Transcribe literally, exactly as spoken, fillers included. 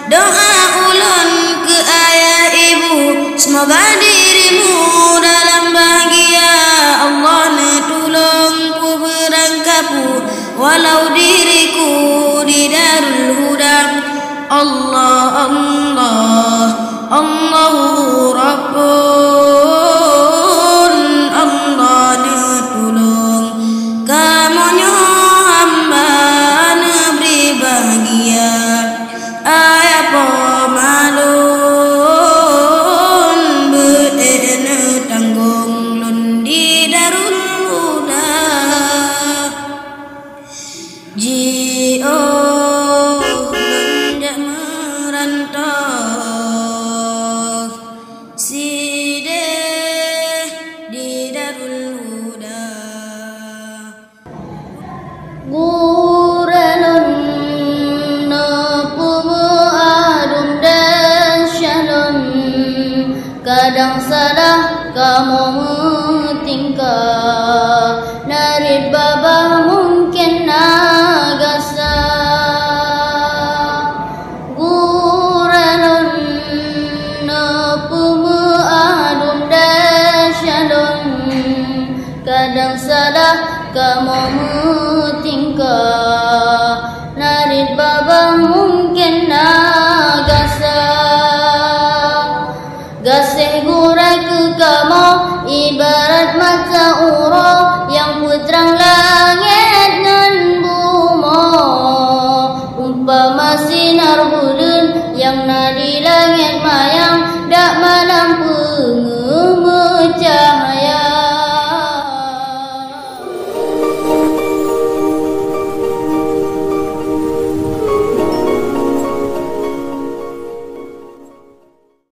Doa ulôn keu ayah ibu, semoga dirimu dalam bahagia. Allah neutulông peubeurang kapu, walau diriku di Darul Huda. Allah, Allah, Allahu Rabbun, Allah neutulông kamoe nyoe hamba neubri bahagia. Ayah po ma lôn beuet neutanggong lôn di Darul Huda. Jiôh lôn jak meurantoh sideh di Darul Huda. Gurée lôn neupeubuet adum desya lôn, kadang salah kamoe meutingkah, na rhot babah mungken na gasa. Gurée lôn neupeubuet adum desya lôn, kadang salah kamoe